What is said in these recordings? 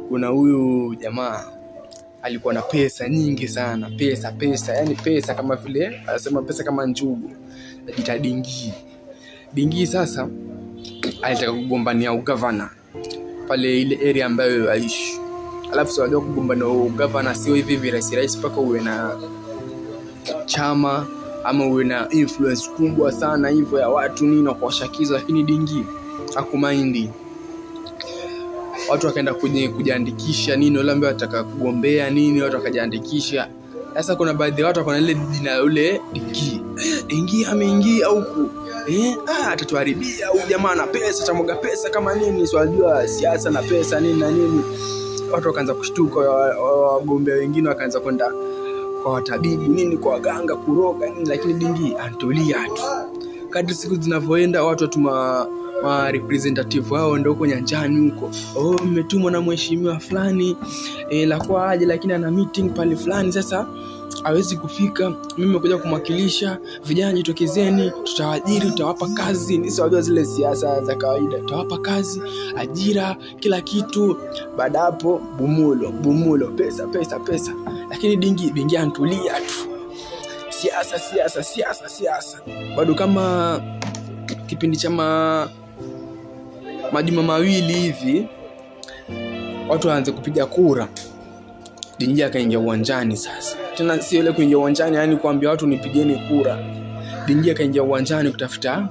Kuna huyu jamaa alikuwa na pesa nyingi sana, pesa pesa, yani pesa kama vile anasema pesa kama njugu, anajiita Dingi. Dingi sasa alitaka kugombania ugavana pale ile area ambayo aishi. Alafu sio kugombania ugavana sio hivi hivi rahisi rahisi, mpaka uwe na chama ama uwe na influence kubwa sana hivyo ya watu nini na kuwashakiza, lakini Dingi hakumaindi. Watu wakaenda kwenye kujiandikisha nini, wale ambao wataka kugombea nini, watu wakajiandikisha. Sasa kuna baadhi ya watu wako na ile jina yule Dingi. Dingi ameingia huku. Atatuharibia huyu jamaa ana pesa, atamwaga pesa kama nini, si wajua siasa na pesa nini na nini. Watu wakaanza kushtuka, wagombea wengine wakaanza kwenda kwa watabibu nini, kwa waganga kuroga nini, lakini Dingi antulia tu. Kadri siku zinavyoenda watu watuma ma representative wao ndio huko nyanjani huko. Oh, mmetumwa na mheshimiwa fulani, la kwa aje, lakini ana meeting pale fulani, sasa hawezi kufika. Mimi nimekuja kumwakilisha. Vijana jitokezeni, tutawaajiri, tutawapa kazi. Ni sawa zile siasa za kawaida, tutawapa kazi, ajira, kila kitu. Baada hapo bumulo bumulo, pesa pesa pesa. Lakini Dingi antulia tu. Siasa siasa siasa siasa. Bado kama kipindi cha majuma mawili hivi watu waanze kupiga kura, Dingi akaingia uwanjani. Sasa tena sio ile kuingia uwanjani yani kuambia watu nipigeni kura. Dingi akaingia uwanjani kutafuta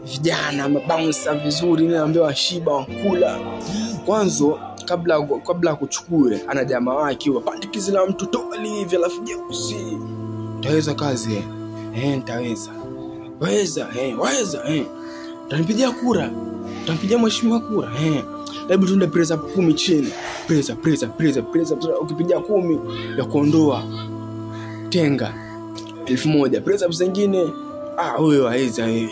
vijana mabouncer vizuri, ni ambao washiba wakula. Kwanza kabla kuchukue ana jamaa wake wapandikizi la mtu toli hivi, alafu jeusi. Utaweza kazi? Nitaweza. Weza, weza, Utanipigia kura? Utampigia mheshimiwa kura? Hebu tuende press up 10 chini. Press up, press up, press up, press up. Ukipiga 10 ya kuondoa tenga 1000. Press up zingine, huyo hawezi wewe.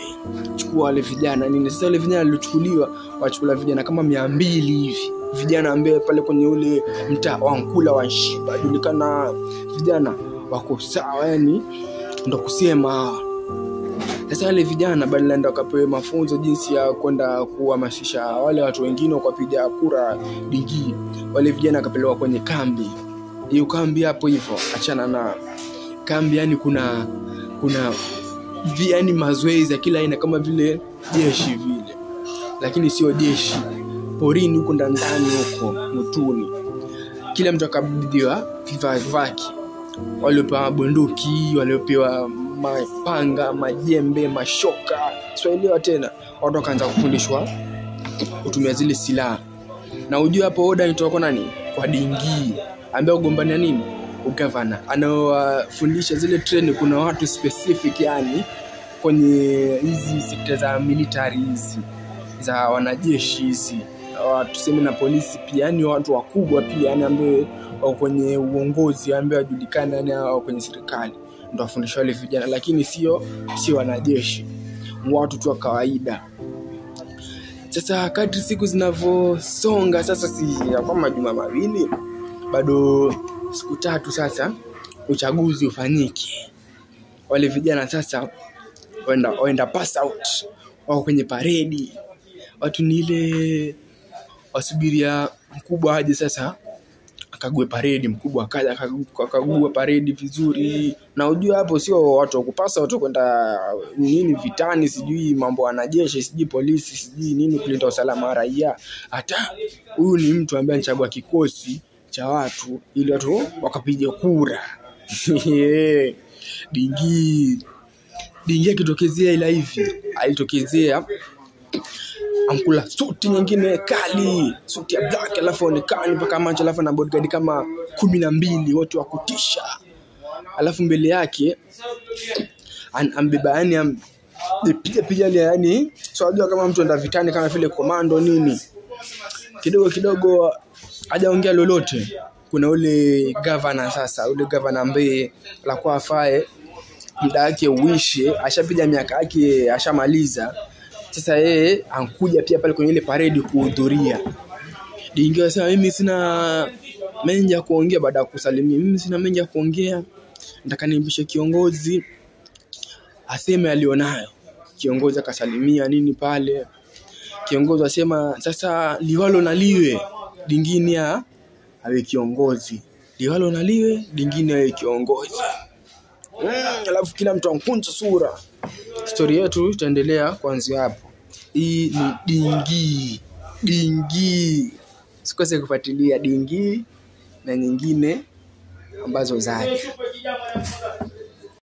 Chukua wale vijana nini. Sasa wale vijana waliochukuliwa, wachukua vijana kama 200 hivi. Vijana ambao pale kwenye ule mtaa wa Nkula wa Shiba, julikana vijana wako sawa, yani ndo kusema. Sasa wale vijana badala ndio wakapewe mafunzo jinsi ya kwenda kuhamasisha wale watu wengine wakapiga kura Dingi, wale vijana wakapelekwa kwenye kambi. Hiyo kambi hapo hivyo, achana na kambi, yani kuna yani mazoezi ya kila aina kama vile jeshi vile, lakini sio jeshi, porini huko ndani huko mtuni. Kila mtu akabidhiwa vifaa vyake, waliopewa bunduki, waliopewa mapanga, majembe, mashoka, sielewa tena. Watu wakaanza kufundishwa kutumia zile silaha. Na ujue hapo order inatoka kwa nani? Kwa Dingi, ambaye ugombania nini? Ugavana. Anawafundisha zile training. Kuna watu specific yani kwenye hizi sekta za military hizi, za wanajeshi hizi, tuseme na polisi pia, yani watu wakubwa pia, yani ambao wako kwenye uongozi, ambao wajulikana, yani wako kwenye serikali, ndio wafundisha wale vijana, lakini sio wanajeshi, watu tu wa kawaida. Sasa kadri siku zinavyosonga, sasa si kama majuma mawili, bado siku 3 sasa uchaguzi ufanyike. Wale vijana sasa waenda pass out, wako kwenye paredi, watu ni ile wasubiria mkubwa aje sasa akague paredi. Mkubwa akaja akagua paredi vizuri. Na ujue hapo sio watu kupasa watu kwenda nini vitani, sijui mambo wanajeshi, sijui polisi, sijui nini kulinda usalama wa raia. Hata huyu ni mtu ambaye anachagua kikosi cha watu ili watu wakapiga kura. Dingi akitokezea ila hivi alitokezea ankula suti nyingine kali, suti ya black, alafu onekani mpaka macho, alafu na bodyguard kama 12 wote wa kutisha. Alafu mbele yake ambeba yani piga yani, so unajua kama mtu anda vitani kama vile komando nini. Kidogo kidogo hajaongea lolote, kuna ule governor sasa, ule governor ambaye alikuwa afae muda wake uishe, ashapiga miaka yake, ashamaliza. Sasa yeye ankuja pia pale kwenye ile parade kuhudhuria. Dingi akasema mimi sina mengi ya kuongea, baada ya kusalimia, mimi sina mengi ya kuongea, nataka nimpishe kiongozi aseme alionayo. Kiongozi akasalimia nini pale. Kiongozi asema sasa liwalo na liwe. Dingini awe kiongozi, liwalo na liwe, Dingini awe kiongozi. Alafu kila mtu ankunja sura. Stori yetu itaendelea kuanzia hapo. Hii ni Dingi. Dingi, sikose kufuatilia Dingi na nyingine ambazo zaja.